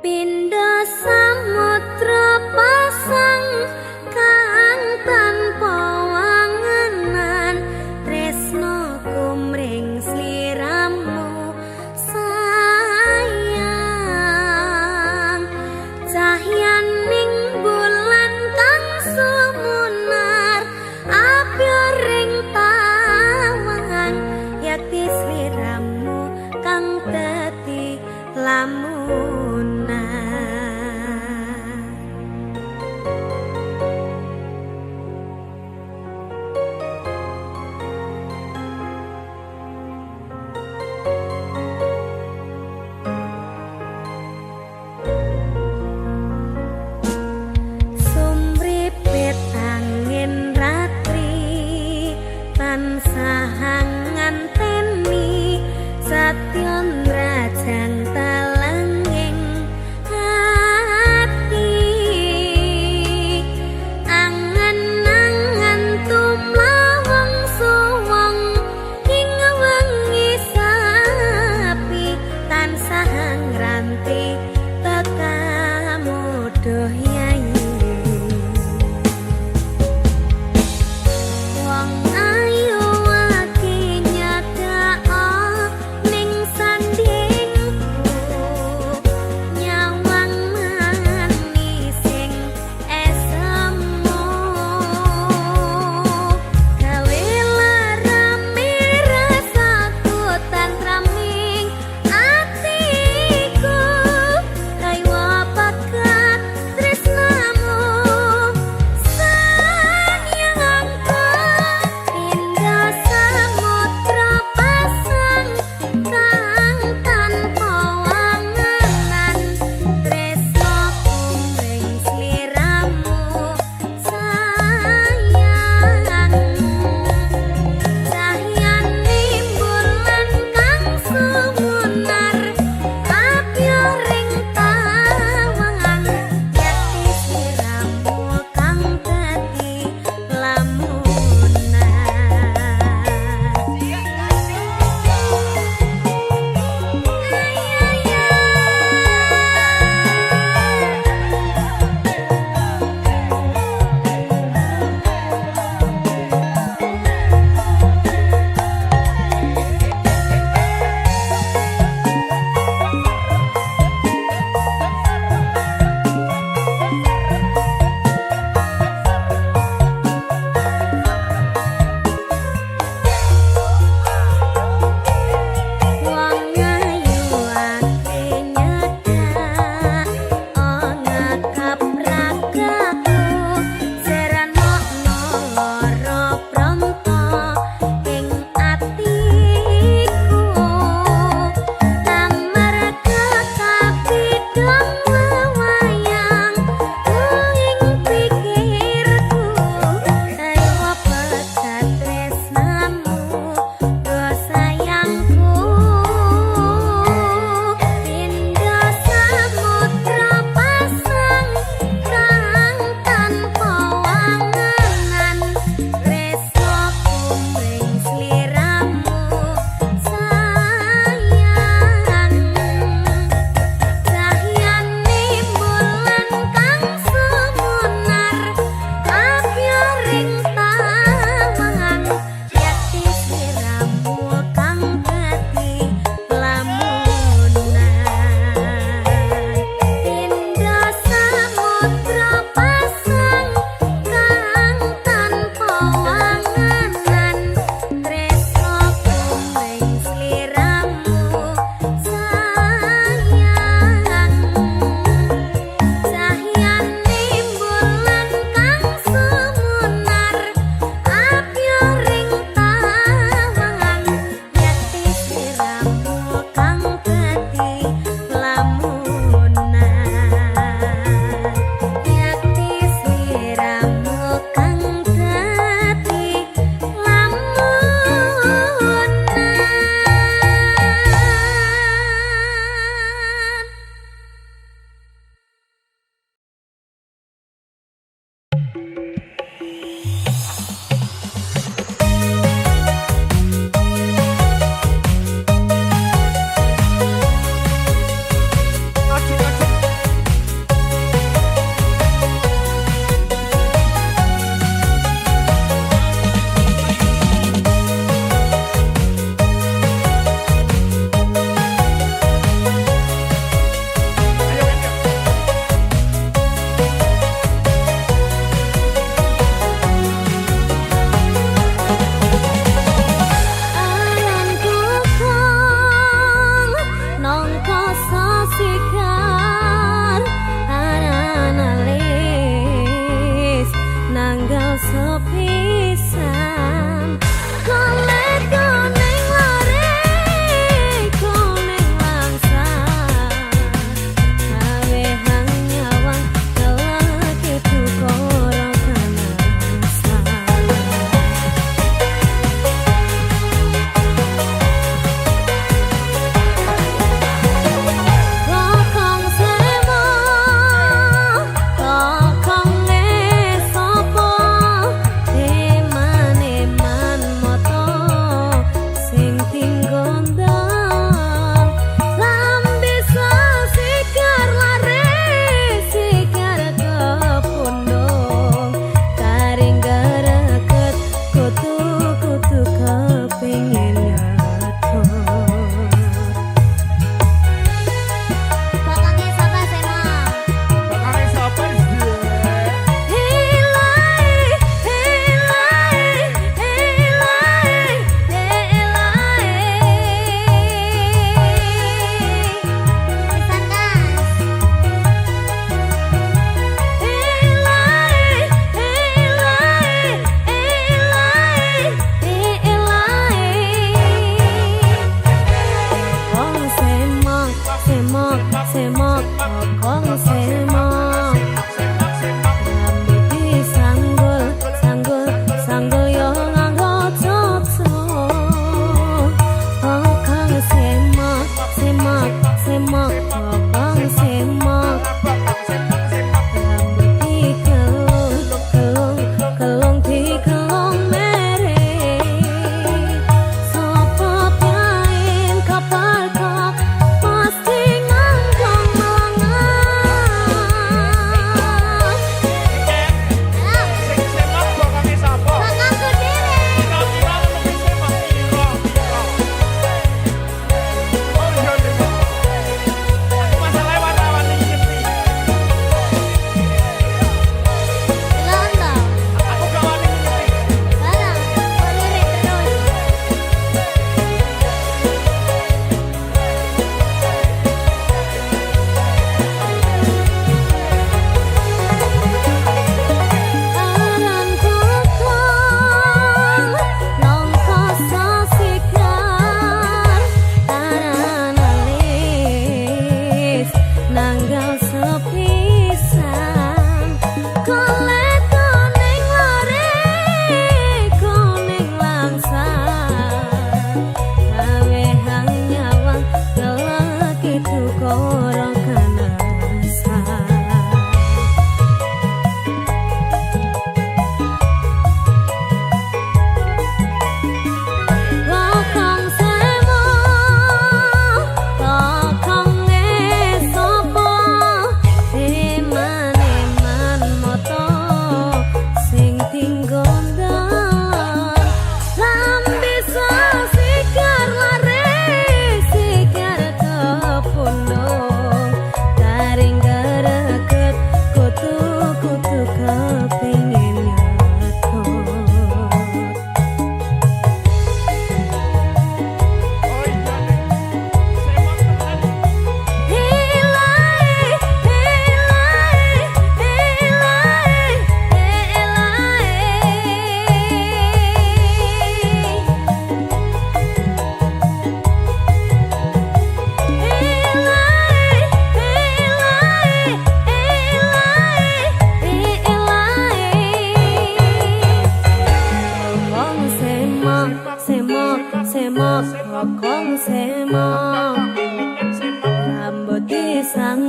Pindha samudra pasang kang tanpa wangenan, tresno kumring sliramu sayang. Cahyaning bulan kang sumunar apyoring tawang, yakti sliramu kang dadi lamunan. Sumripit angin ratri tansah nganteni, satya nrajang talenging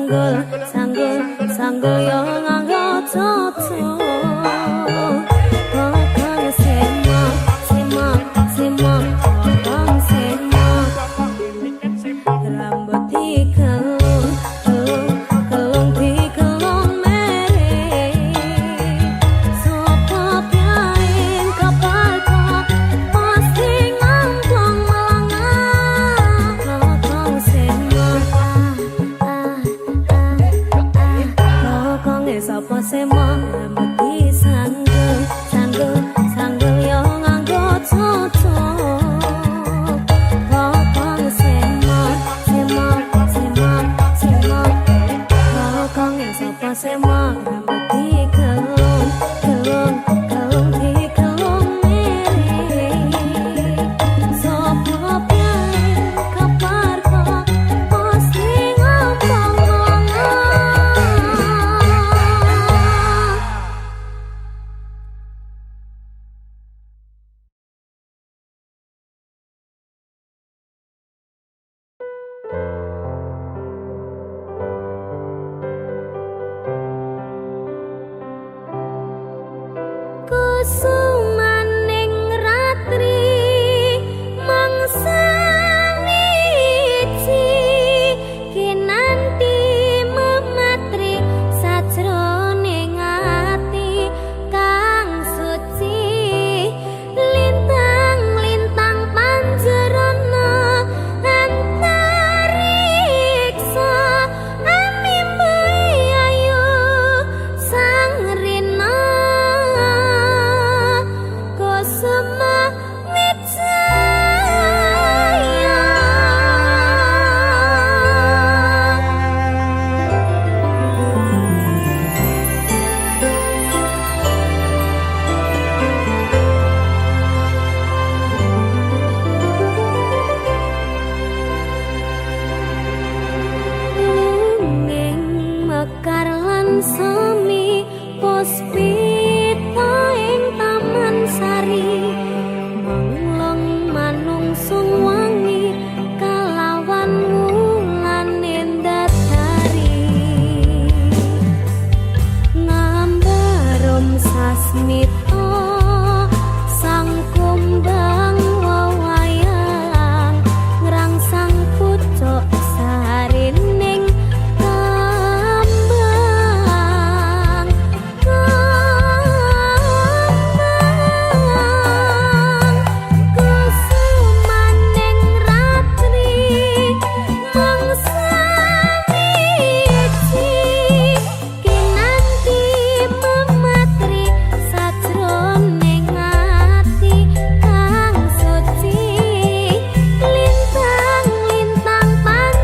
Sanggul, sanggul, sanggul yo nganggo tutuk. Bokong semok, semok, semok, bokong semok. Rambut dikelung, kelung, kelung dikelung mere. Sopo pyaeng kaparka pasti ngampung melangah. Bokong semok, ah, ah, ah, ah. Bokonge sapa semok, rambut disanggul, sanggul, sanggul yo nganggo tutuk. Bokong semok, semok, semok, semok. Bokonge sapa semok, rambut dikelung, kelung, kelung dikelung mere. Sopo pyaeng kaparka pasti ngampung melangah. Kusumaning ratri mangsa wiji kinanti mematri sajroning ati kang suci. Lintang-lintang panjerana antariksa amimbai ayu sang rina. Kusuma Wijaya. Lunging mekar lan semi puspita ing taman sari, manglong manungsung wangi kalawan wulane ndatari. Ngambarum sasmita sang kumbang wewayang ngrangsang pucuk sarining kembang, kembang. Kusumaning ratri mangsa wiji kinanti mematri sajroning ati kang suci. Lintang-lintang panjerana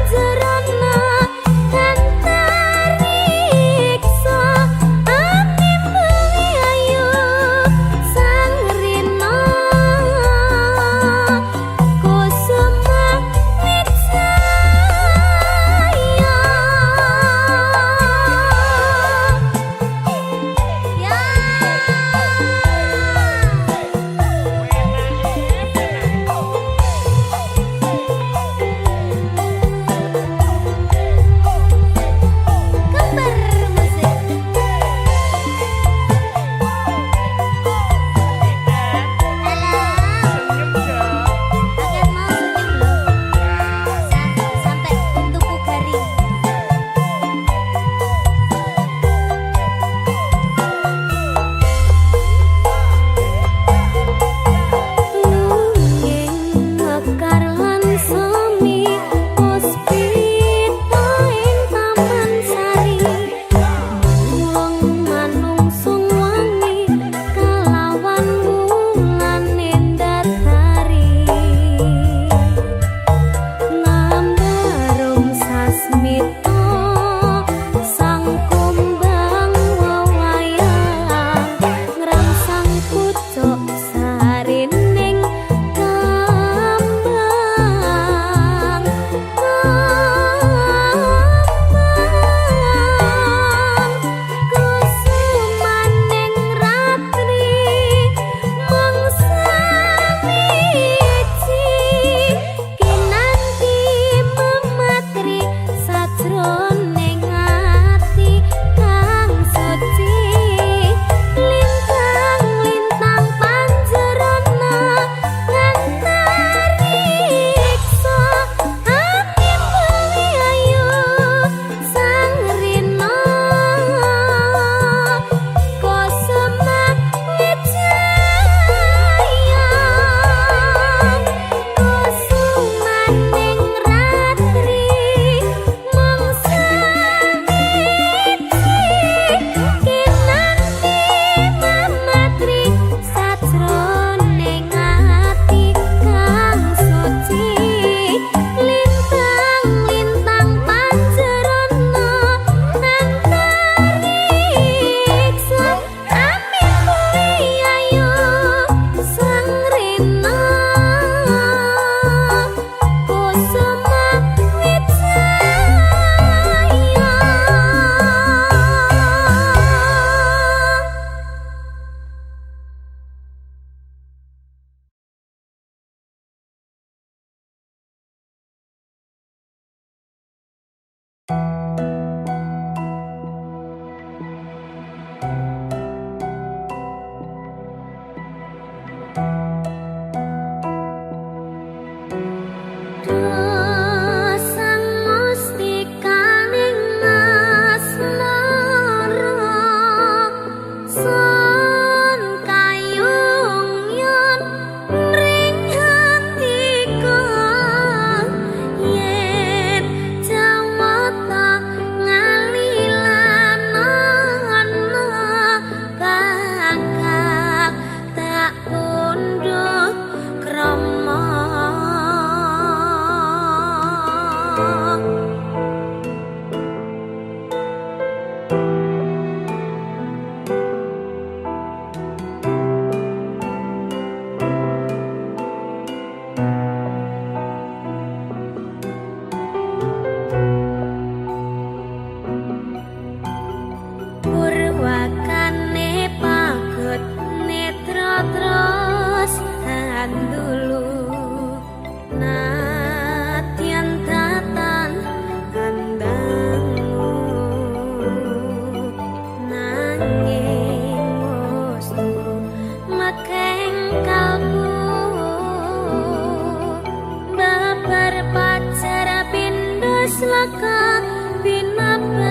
saka binabar.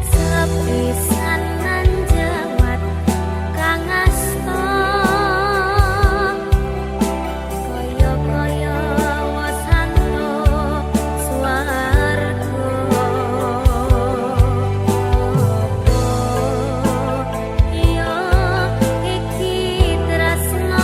Sepisan nanjewat kang asta, kaya-kaya wasanto swarga. Apa ya iki tresna?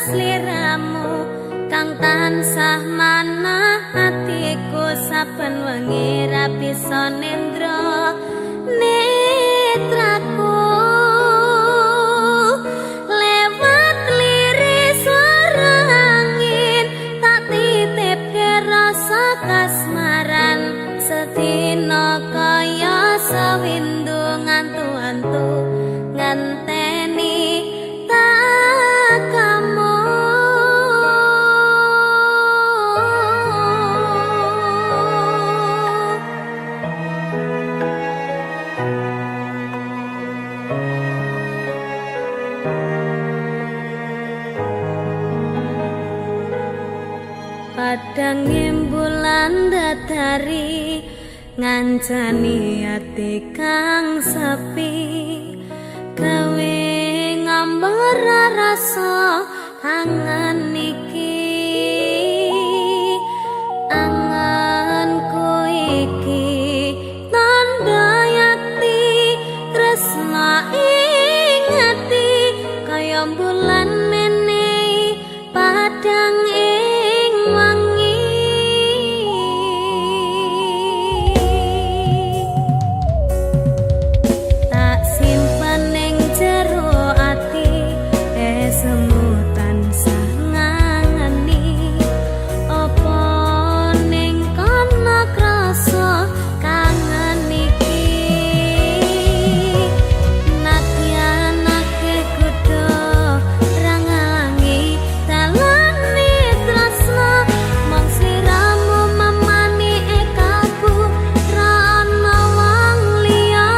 sliramu kang tansah manah atiku saben wengi ra bisa nendra netraku lewat liris suara angin tak titipke rasa kasmaran sedina kaya sewindu ngantu-antu ngenteni takamu. Padang bulan datari ngancani ati kang sepi gawe ngambar rasa angen iki angenku iki tandha yakti tresna ing ati kaya bulan menehi padang ing wangi. Tak simpen ning jero ati esemu tansah ngangeni apa ning kono krasa kangen iki nadyan akeh kutha ra ngalangi dalane tresna mung sliramu memani kalbu ra ana wong liya.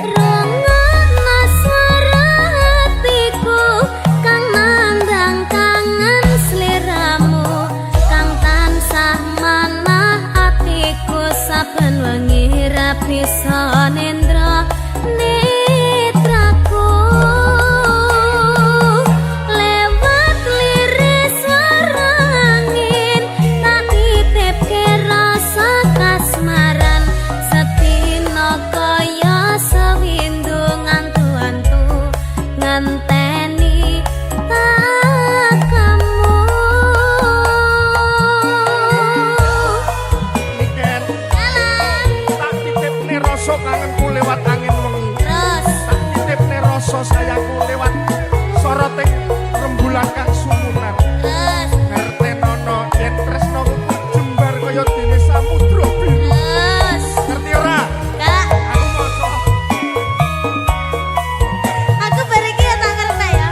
Rungokno swara atiku kang nandang kangen sliramu kang tansah manah atiku saben wengi ra bisa nendra netraku lewat liris suara angin tak titipke rasa kasmaran sedina kaya sewindu ngantu-antu ngenteni takamu. Niken, tak titipne rasa kangenku lewat angin wengi. Terus Tak titipne rasa sayangku lewat soroting rembulan kang sumunar. Terus Ngertenono yen tresnaku jembar kaya dene samudra biru. Terus Ngerti ora? Kak, Aku maca. Aku bar iki ya tak ngerti ya.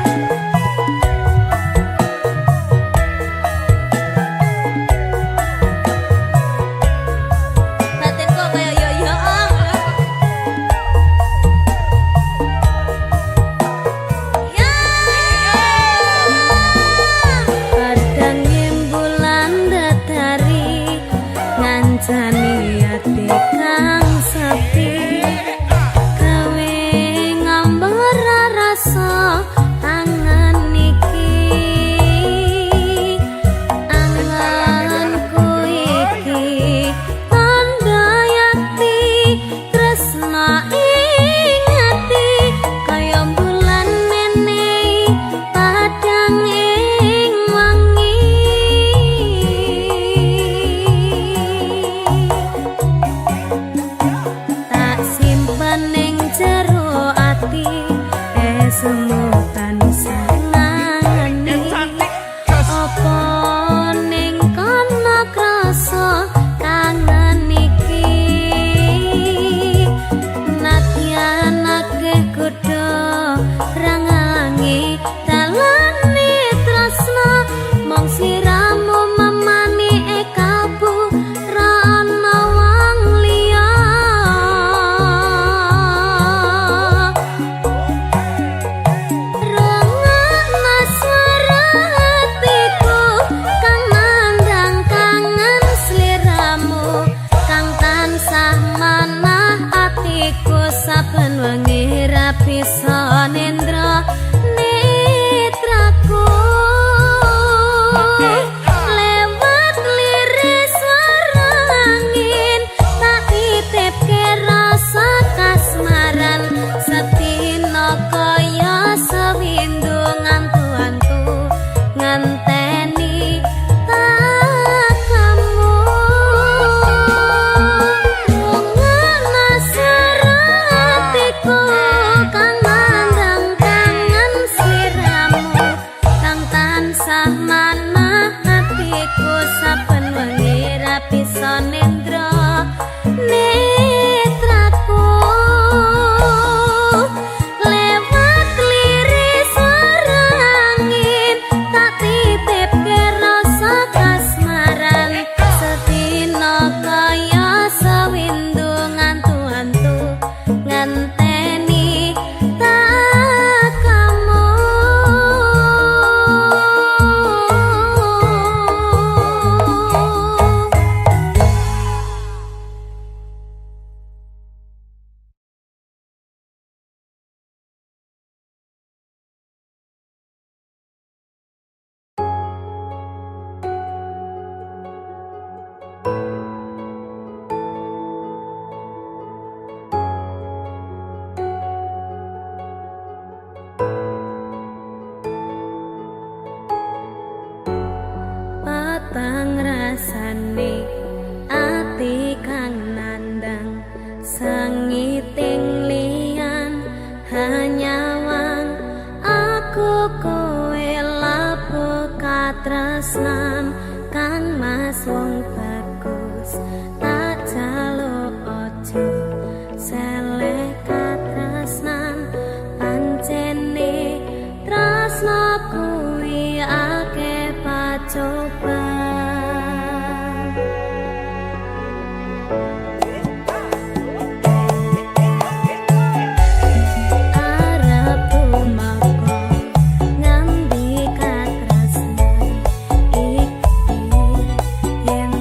Batinku kaya yo yo. Ya. Padang bulan datari ngancani ati kang sepi gawe ngambar rasa angen iki angenku iki tandha yakti tresna ing ati kaya bulan menehi padang ing wangi. Tak simpen ning jero ati esemu tansah ngangeni Yen cantik, jos. apa ning kono krasa kangen iki nadyan akeh kutha ra ngalangi dalane tresna mung sliramu memani kalbu ra ana wong liya. Rungokno swara atiku kang nandang kangen sliramu kang tansah manah atiku saben wengi ra bisa nendra netraku lewat liris suara angin tak titipke rasa kasmaran. Rasane ati kang nandang sengiting liyan hanyawang aku kowe lapo katresnan. Kang Mas wong bagus, tak jaluk aja seleh katresnan. Pancene tresno kuwi akeh pacoban. Arep tumeka ngendi katresnan iki yen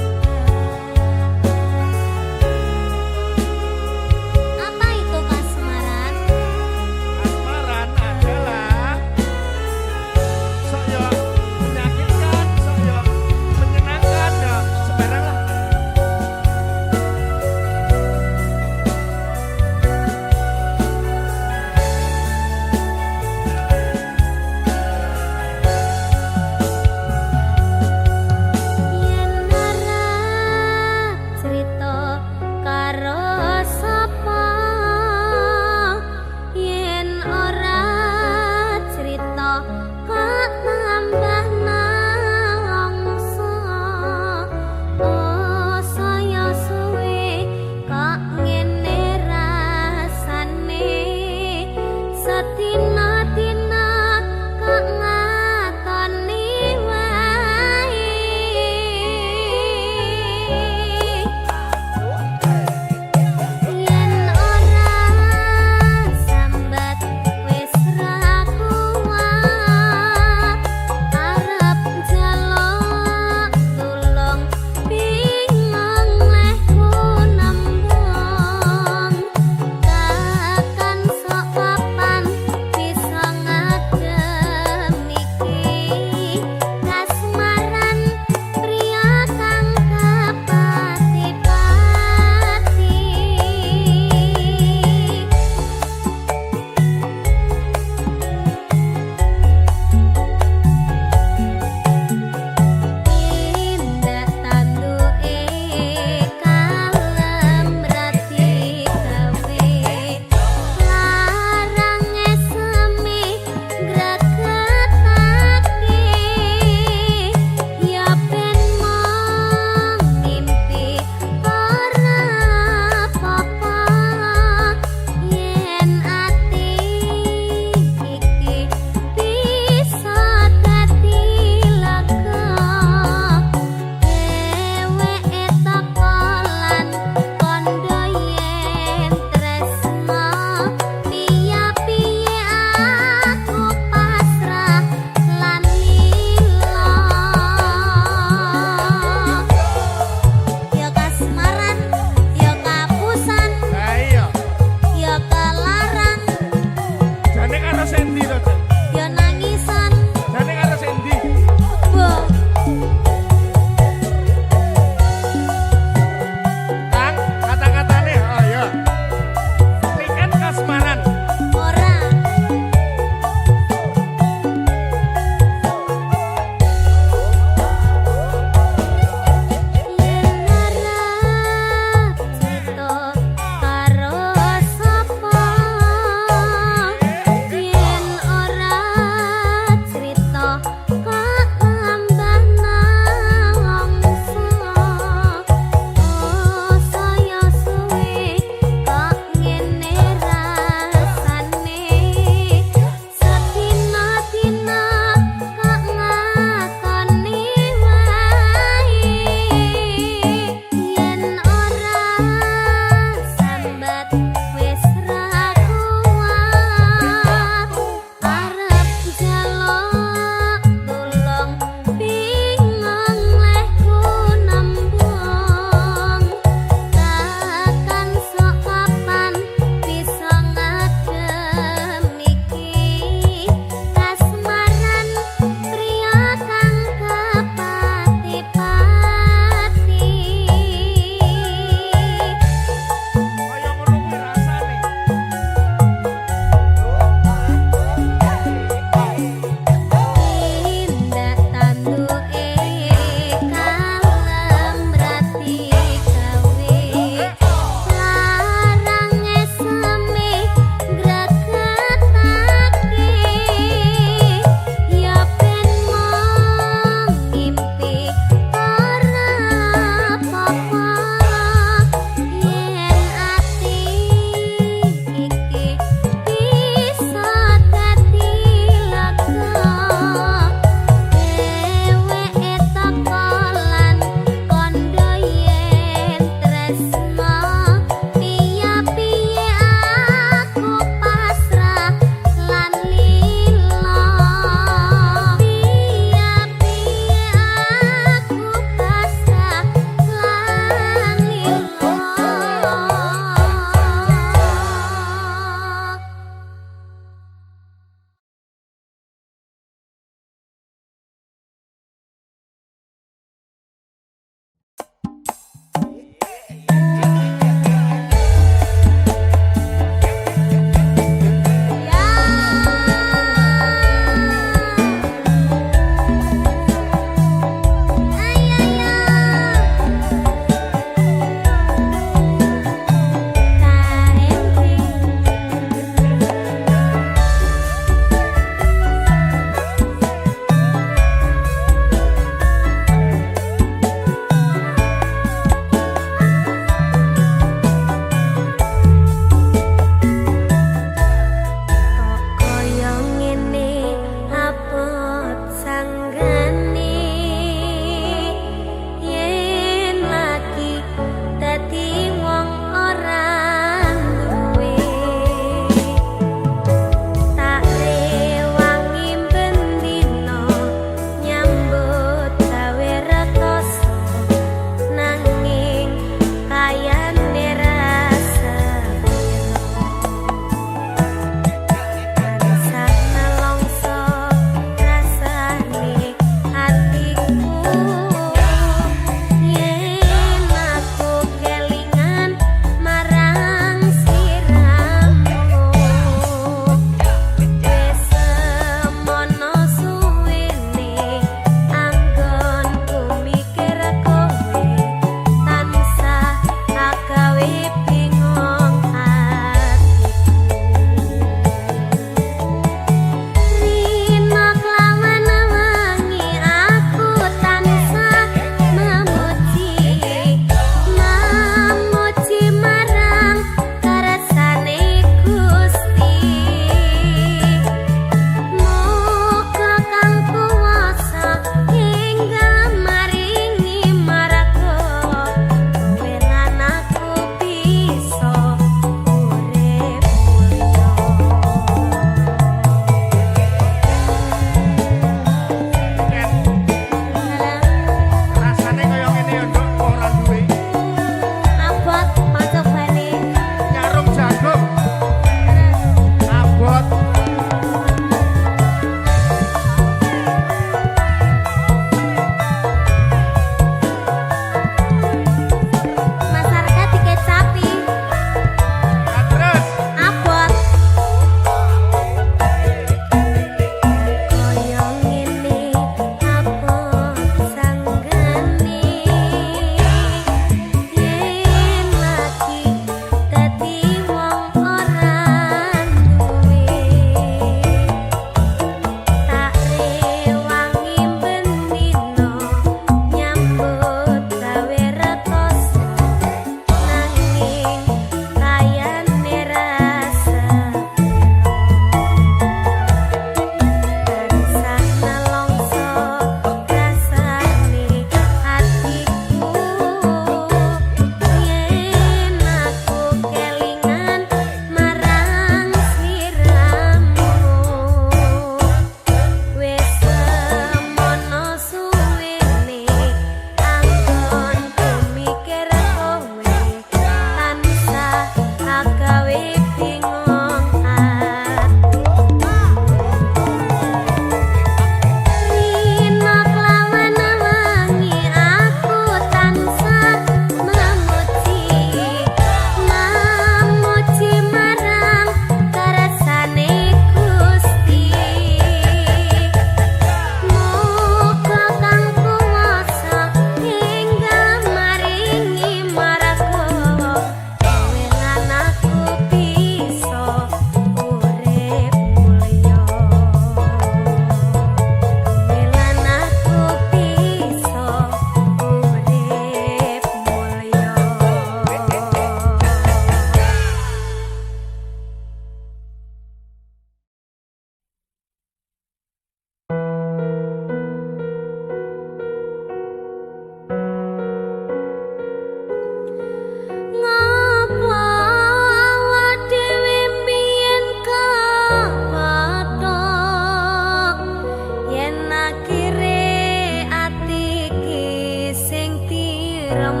Remuk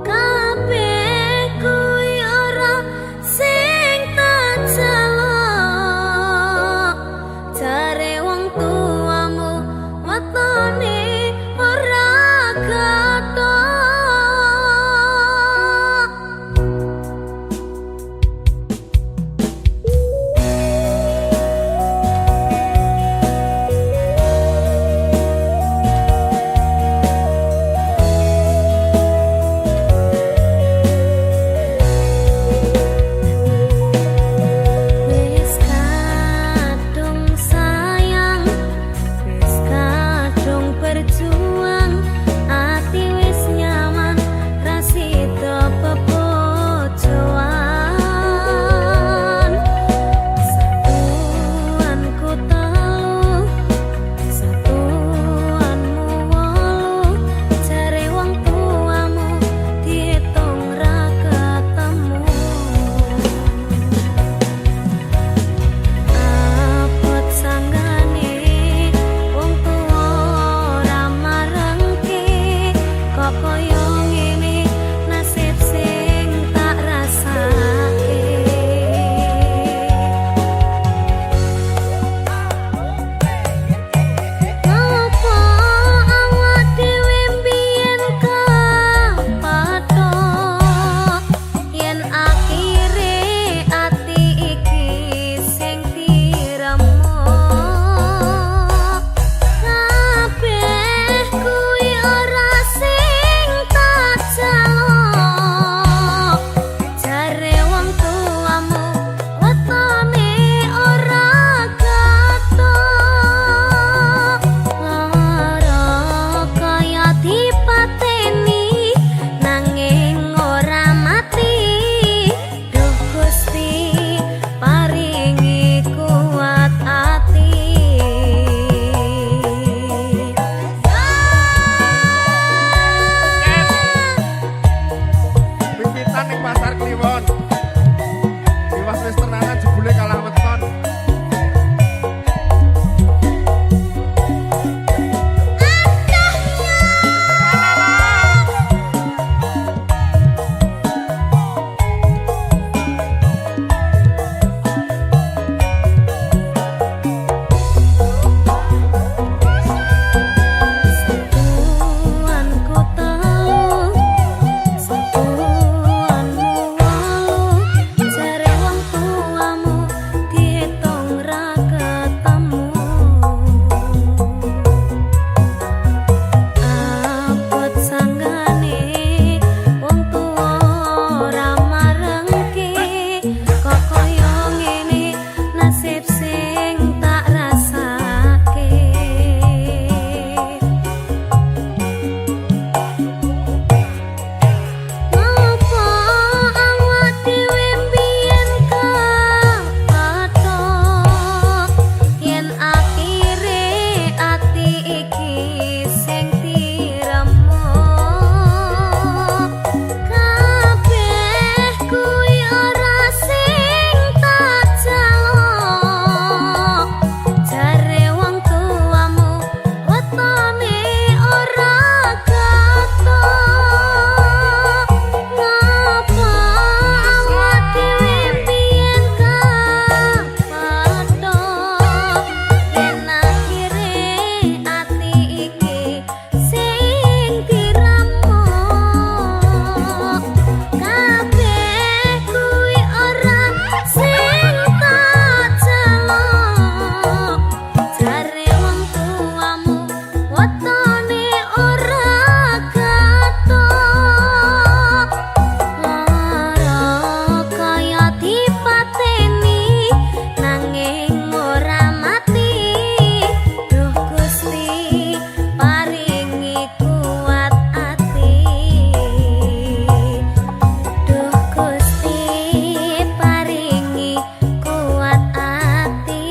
kabeh kuwi ora sing tak jaluk, jare wong tuamu wetone ora kathok. Wis kadung sayang, wis kadung berjuang, ati wis nyaman, ra sida bebojoan. Satuanku telu, satuanmu wolu, jare wong tuamu diitung ra ketemu. Abot sanggane wong tuwa ora marengke, kok kaya ngene nasib sing tak rasake. Ngopo awak dhewe mbiyen kapathok, yen akhire ati iki sing diremuk. Kabeh kuwi ora sing tak jaluk, jare wong tuamu wetone ora kathok. Lara kaya dipateni nanging ora mati, duh Gusti paringi kuat ati. Pipitan ning pasar Kliwon. Tiwas wis tenanan jebule kalah weton. Satuanku telu, satuanmu wolu, jare wong tuamu diitung ra ketemu. Abot sanggane wong tuwa ora marengke, kok kaya ngene nasib sing tak rasake. Ngopo awak dhewe mbiyen kapathok, yen akhire ati iki sing diremuk. Kabeh kuwi ora sing tak jaluk, jare wong tuamu wetone ora kathok. Ngopo awak dhewe mbiyen kapathok, yen akhire ati iki sing diremuk. Kabeh kuwi ora sing tak jaluk, jare wong tuamu wetone ora kathok. Lara kaya dipateni nanging ora mati, duh Gusti paringi kuat ati. Duh Gusti paringi kuat ati.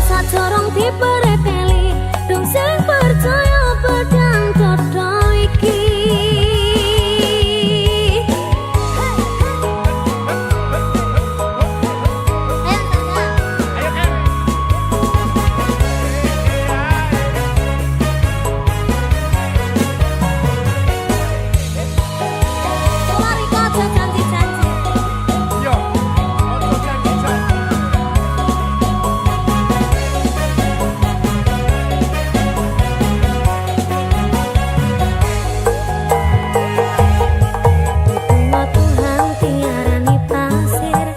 Sacorong dipereteli dong sing percaya pedang dodo iki. Ayo kan. Lari kaca janji-janji. Yo, ojo janji-janji. Bunga Tuhan tiarani pasir,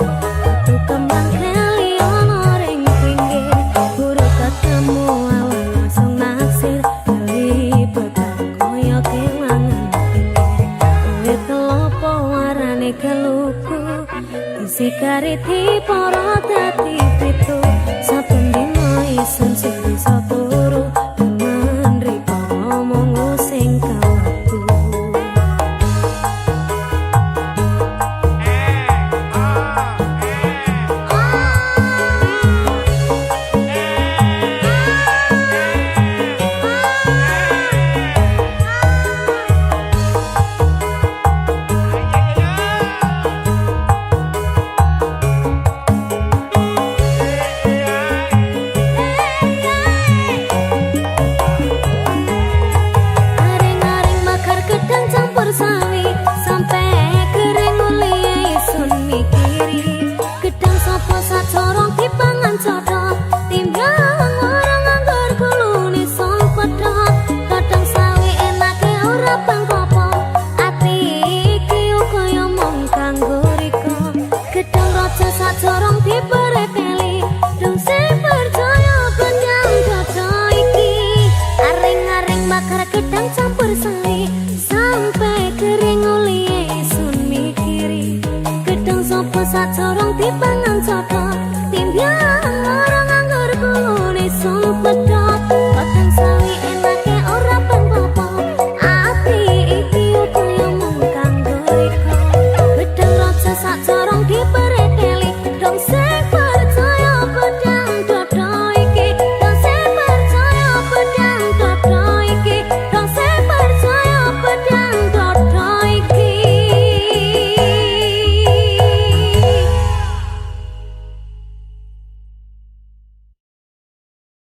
batu kembang keli ono ring pinggir. Buru ketemu awal langsung naksir, geli bekal koyo kewangan pikir. Kowe telopo warane keluku, disikari diporo dadi pitu. Saben dina isun sing bisa turu, demen riko ngomong sing kelaku. Eh, ah, eh. Aring-aring bakar gedang campur sawi sampe kering uliye isun mikiri. Gedang sapa sacorong dipangan codot, timbang ora nganggur kulune song pedhot. Kadang sawi enake ora pangkopo, ati iki uga yo mung kanggo rika. Gedang raja sacorong dipereteli dong sing percaya pedang dodo iki. Aring-aring bakar gedang campur sawi sampe kering uliye isun mikiri. Gedang sapa sacorong dipangan codot.